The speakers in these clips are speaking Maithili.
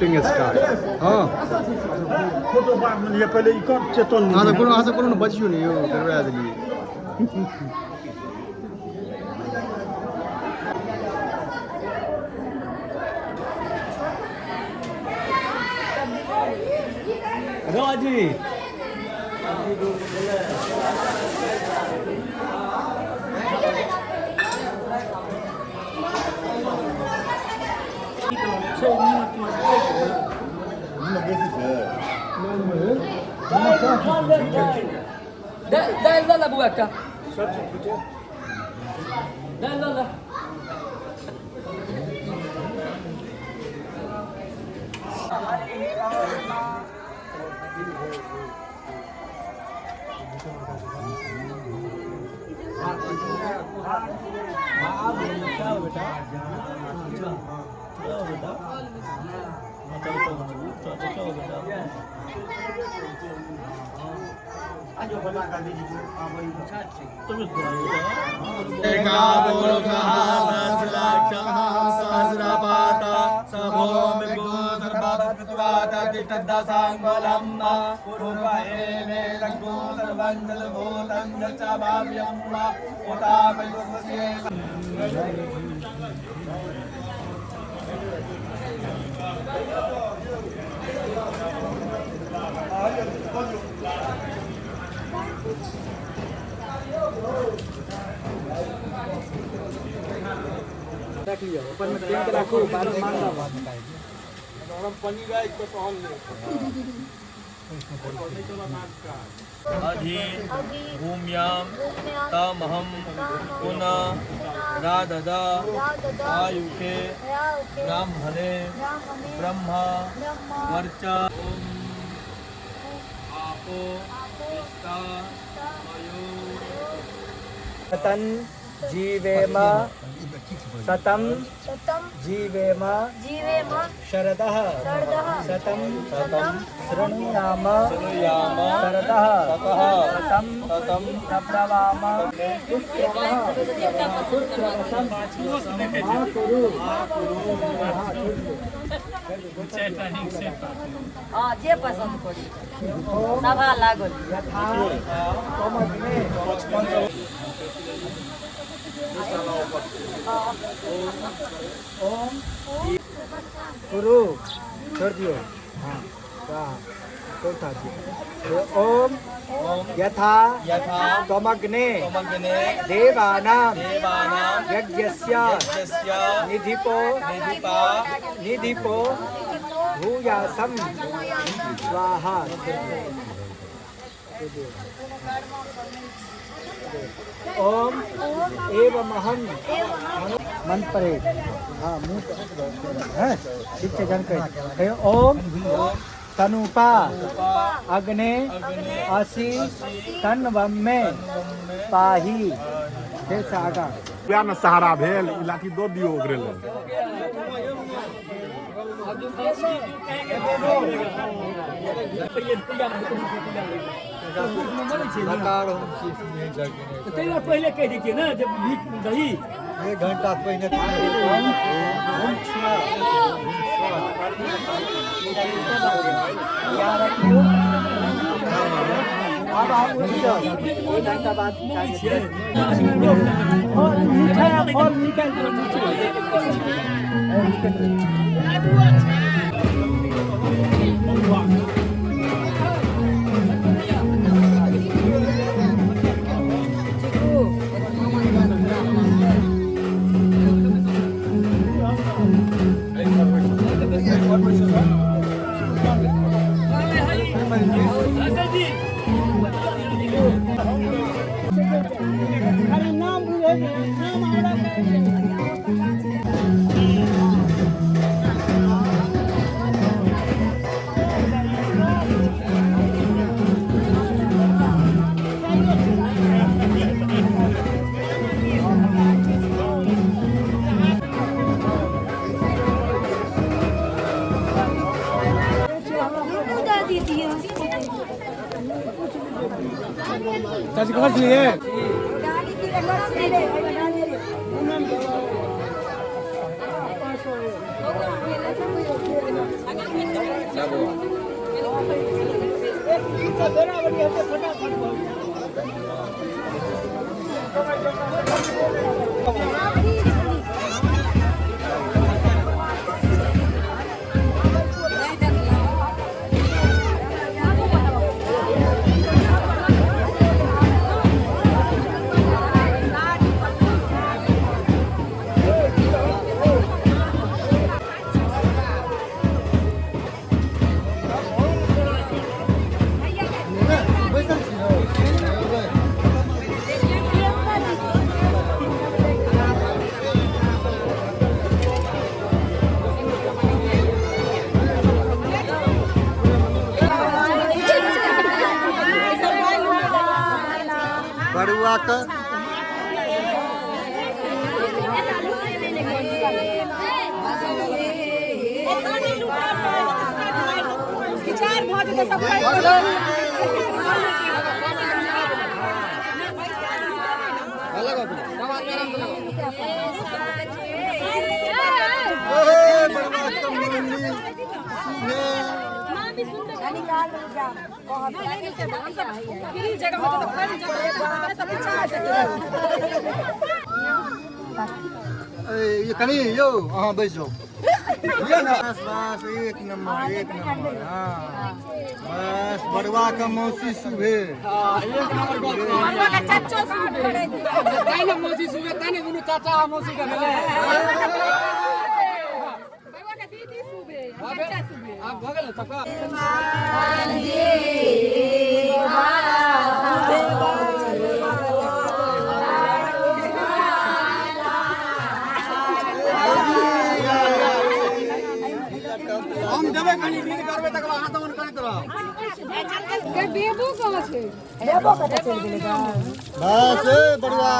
Shooting start. हाँ। फोटो बाद में लिअ, पहिले ई कर चेतन। अहाँ सब कोनो, अहाँ सब कोनो ने बजियौ ने यौ, गड़बड़ा देलियै। राजी। दालि लऽ ला बौआ, एकटा दालि लऽ ला। रख लियो ऊपर में टेंट राखू, बाद में मांगब। अधि भूम्यां तमहं पुनः राधद आयुखे ब्राह्मणे ब्रह्म वर्च आपो विष्टा मयो। सतन जीवेम, सतम जीवेम जीवेम शरदः शरदः सतम सतम शृणुयाम शृणुयाम शरदः शतः सतम सतम प्रब्रवाम सुश्रवः सुश्रवसं मा कुरु। हँ, जे पसन्द करी, सभा लागल। यथा त्वमग्ने। ओम कुरु, छोड़ दियो। हाँ, स्वाहा। चौथा जी, ओम यथा यथा त्वमग्ने त्वमग्ने देवानां देवानां यज्ञस्य यज्ञस्य निधिपो निधिपा निधिपो भूयासं स्वाहा। ओम एवमहं मन परे। हाँ, मुँह है, ठीक छै। जन कहियो ओम तनुपा अग्ने असि तन्वमे पाही। फेरसँ आगाँ। वएह ने सहारा भेल, ई लाठी दऽ दियौ ओकरे लग। ताहि दुआरे पहिले कहि दैतियै ने जे भीख दही। एक घंटा पहिने। यहाँ रखियौ। आब अहाँ उठि जाउ, एक घंटा बाद। मिठाइ आ फल निकालि दियौ। नाम नाम हमरा। नुनू दऽ दितियै। चाची कहाँ छलियै? बड़ुआ का कनी यो अहाँ बैस जाओ। बस बस एक नंबर हाँ बस बड़ुआ का मौसी सुबे मौसी सुबे तने दुनू चाचा मौसी के भेलै। आब भऽ गेल सबका। हम देबै कनी विध करबै तकर बाद अहाँ दमन करैत रहब। बेबो कहाँ छै? बेबो कतऽ चलि गेलै? बस ए बड़ुआ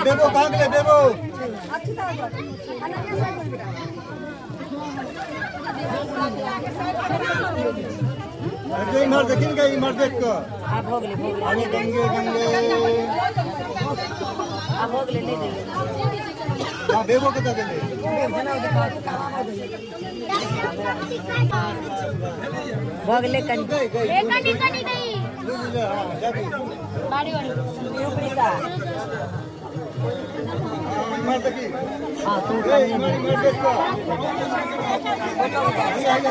बेबो कहाँ गेलै? बेबो इम्हर देखिन गे, इम्हर देख कऽ। आब भऽ गेलै, भऽ गेलै। आगे गंगे गंगे आब भऽ गेलै, नहि गेलै। हाँ बेबो कतऽ गेलै? भऽ गेलै कनि। कनि कनि दही। बारी बारी। इम्हर देखी। हाँ तू इम्हर इम्हर देख कऽ।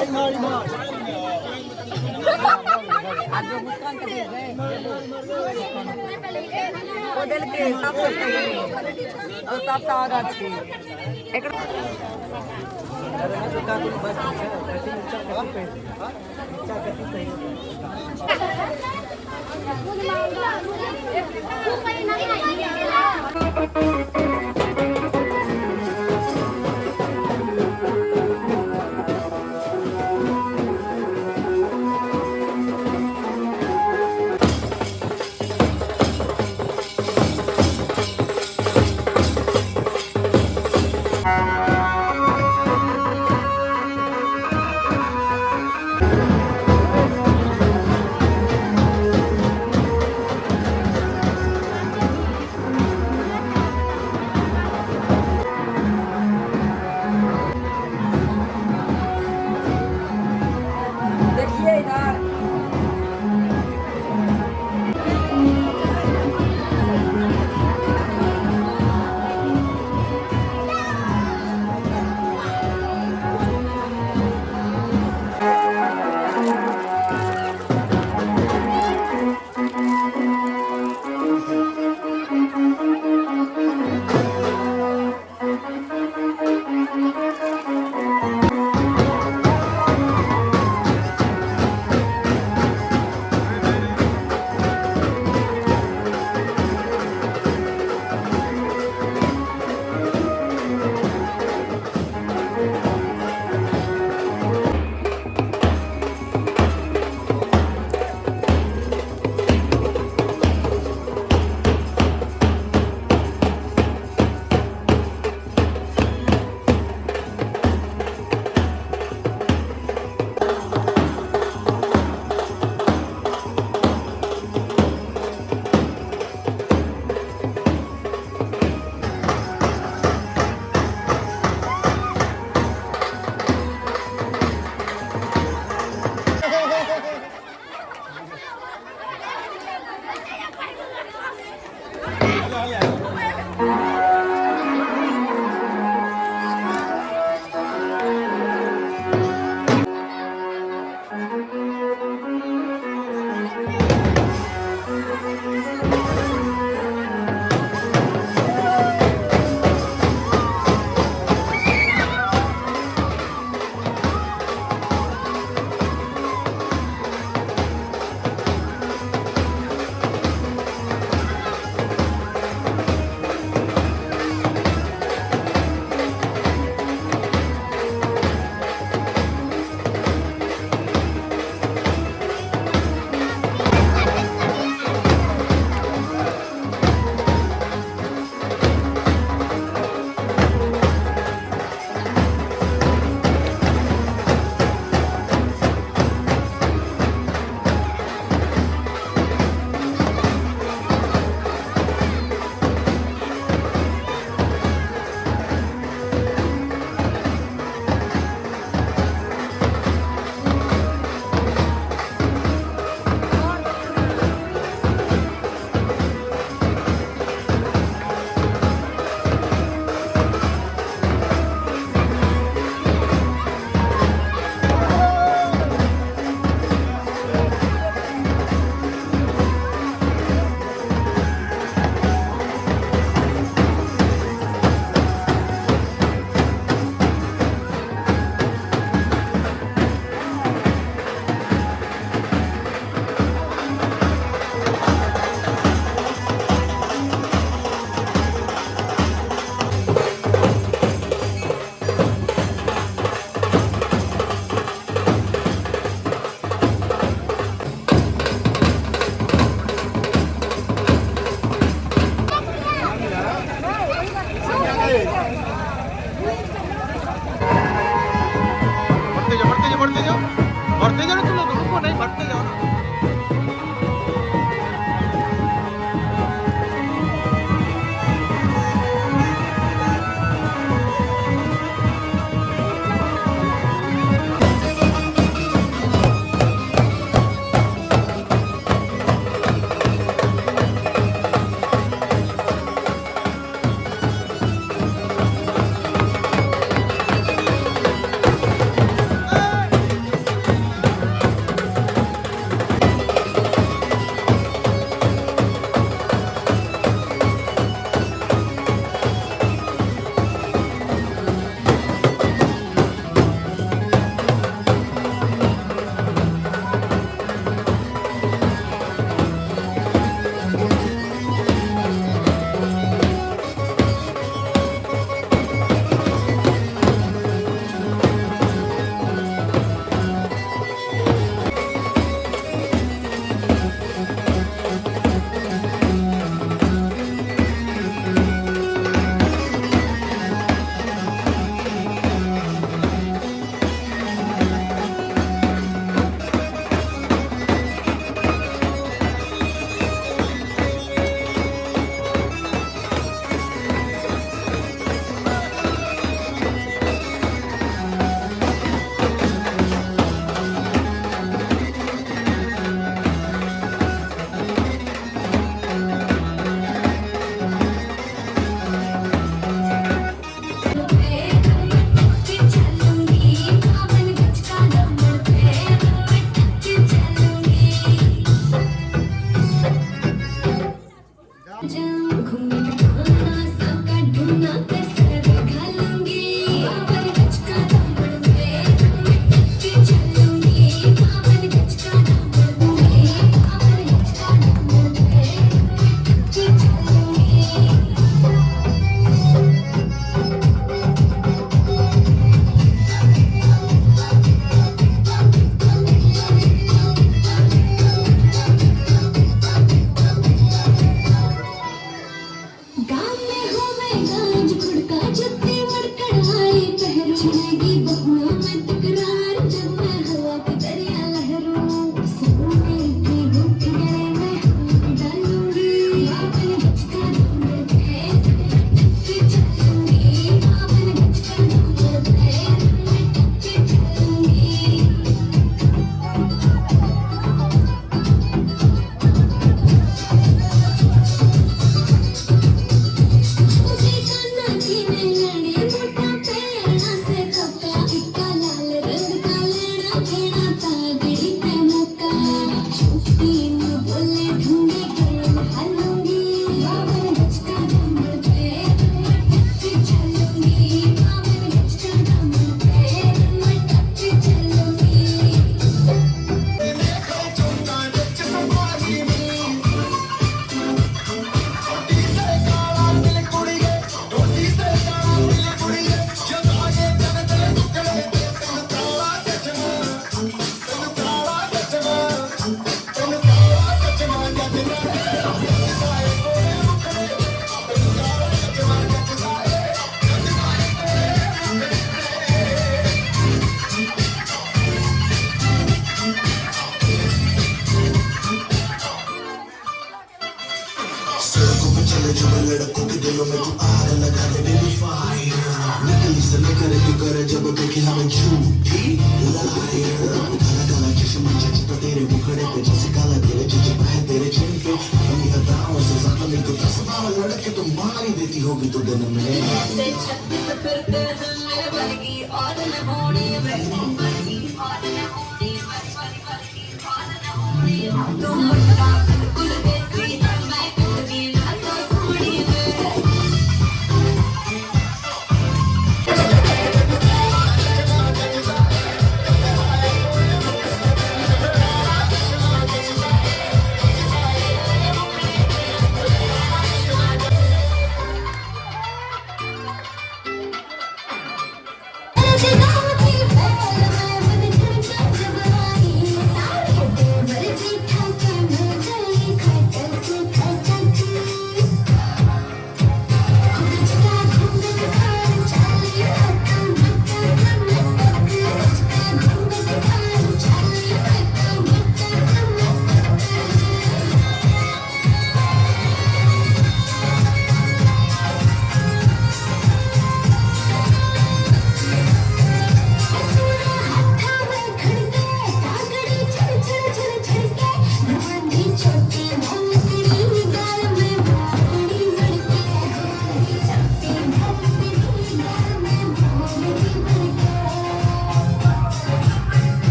इम्हर इम्हर ओ देलकै सबसँ पहिले और सबसँ आगाँ छै। एकर बढ़ते जाओ ना तुम लोग, रुको नहीं, बढ़ते जाओ ना। लड़कों के दिलों में तू आग लगा दे बेबी फायर। नकली से न करे तू करे जब देखे हमें झूठी लायर। काला काला चश्मा जचता तेरे मुखड़े पे जैसे काला तेरे जज्बा है तेरे चिन पे। अपनी अदाओं से ज्यादा नहीं तो 10-12 लड़के तो मार ही देती होगी तो दिन में। Thank you.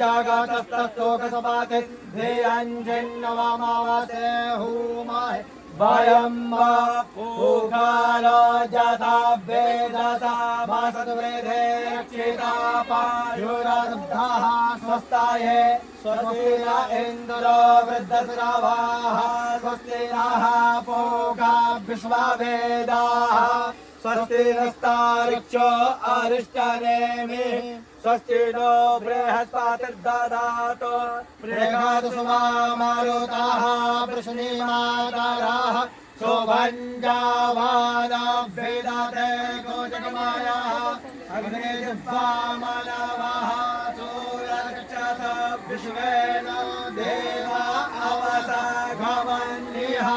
जगतस्तोकसपाति धियञ्जिन्नवमावसे हुमाहे वयं वा पूकालो जथा वेदसा मासद्वृधे रक्षिता पायुरब्धाः स्वस्ताये स्वस्ति न इन्द्रो वृद्धश्रवाः स्वस्ति नः पूषा विश्ववेदाः स्वस्ति नस्तार्क्ष्यो अरिष्टनेमिः स्वस्ति नो बृहस्पतिर्दधातु बृहत्सुमारुताः वृष्णिमातराः शोभञ्जावानभ्येदते गोजगमायाः अग्निजिह्वामनवः सूरक्षस विश्वेन देवा अवसा गमन्निह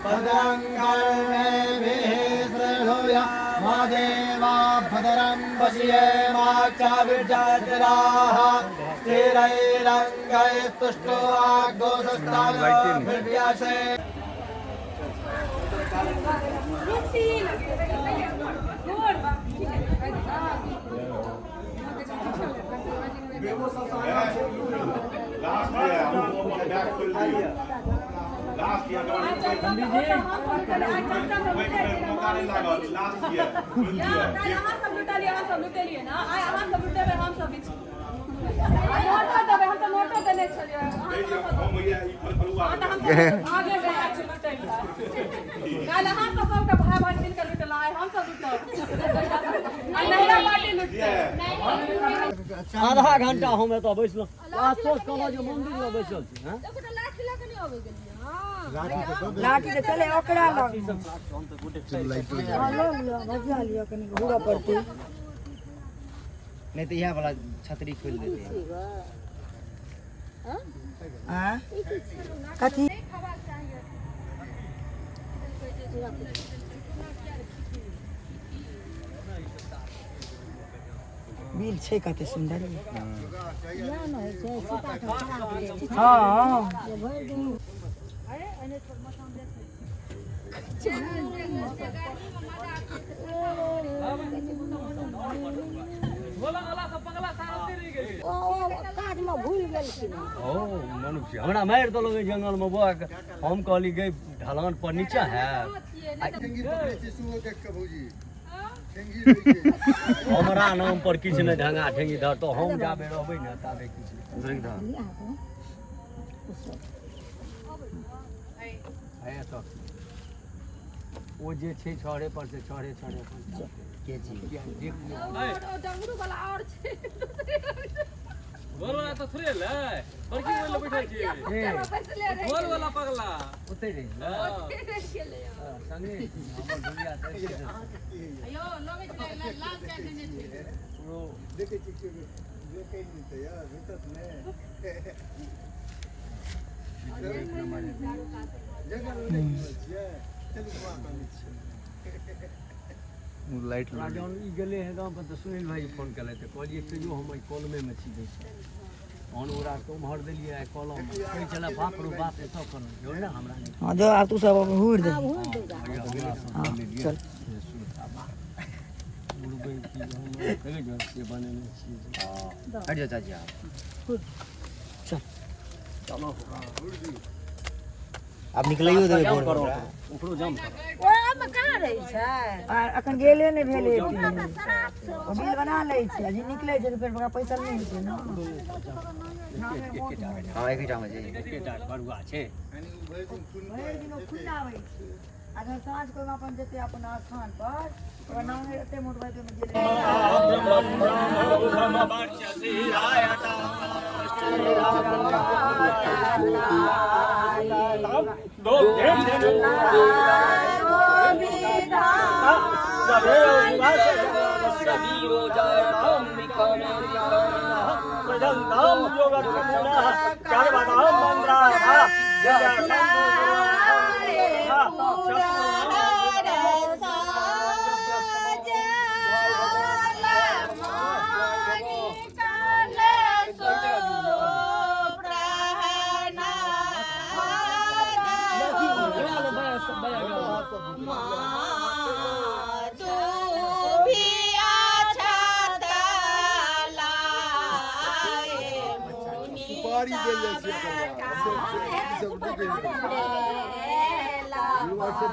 पदं कर्णेभिः शृणुय मा देवा भद्रं पश्येमाक्षभिर्जत्राः स्थिरैरङ्गैस्तुष्टुवाग्गोसस्ताभिर्व्यासे। आधा घंटा हम एतऽ बैसलहुँ, आशुतोष कहलक जे मंदिर लग बैसल छी। हँ, लाठी तऽ चले ओकरा लग। बजा लिअ कनि घूरऽ पड़तै। नहीं तो यहाँ वाला छतरी खोल देते हैं। आँ कथी बिल छै कते सुन्दर। हाँ ओ मनुष्य हमरा मारि देलक जंगल में बौआ। हम कहली गई ढलान पर नीचा है, हमरा नाम पर किछु नहि ढंगा ठेंगी धर, तो हम जाबे रहबै ने ताबे किछु नहि। ओ जे छै छड़े पर से छड़े छड़े के चीज गोल वाला तो थोड़े ले बड़की वाला बैठल छी, गोल वाला पगला ओते रही संगे हमर दुनिया त अयो लगे छै लाल चाय देने छै। देखै छी देखै नहि तऽ यार भेटत नहि जगह नहि छियै। चलू लाइट जहन ई गेलै हे गाँव पर तऽ सुनील भाई फोन केलथि तऽ कहलियै कहियो हम एहि कलमे मे छी बैसल। तहन ओकरा के उम्हर देलियै आ कलम कहै छलै बाप रो बाप एतऽ कलम जो ने हमरा नहि। हाँ जो आब तू सब घूर दे। चल उड़बै की हम कहै जो से बनेने छियै। हट जाओ चाची आप। चल चलो आप निकलियो देबै भोर करो में। ओकरो जाम करो। ओहिमे कहाँ रहै छै? आ अखन गेले नहि भेलै। ओ बिल बना लै छै आ जे निकलै छै तऽ फेर ओकरा पैसा नहि होइ छै ने। हाँ एक ही टाइम छै। एकेटा बरुआ छै। भरि दिन ओ खुल्ला आबै छै आ जहन साँझ को अपन जेतै अपन स्थान पर ओकर नाम एते मोट भाई ओहिमे गेलै। गाड़ी देल जाइ छै ओकर बाद। ई सब नहि कहियौ।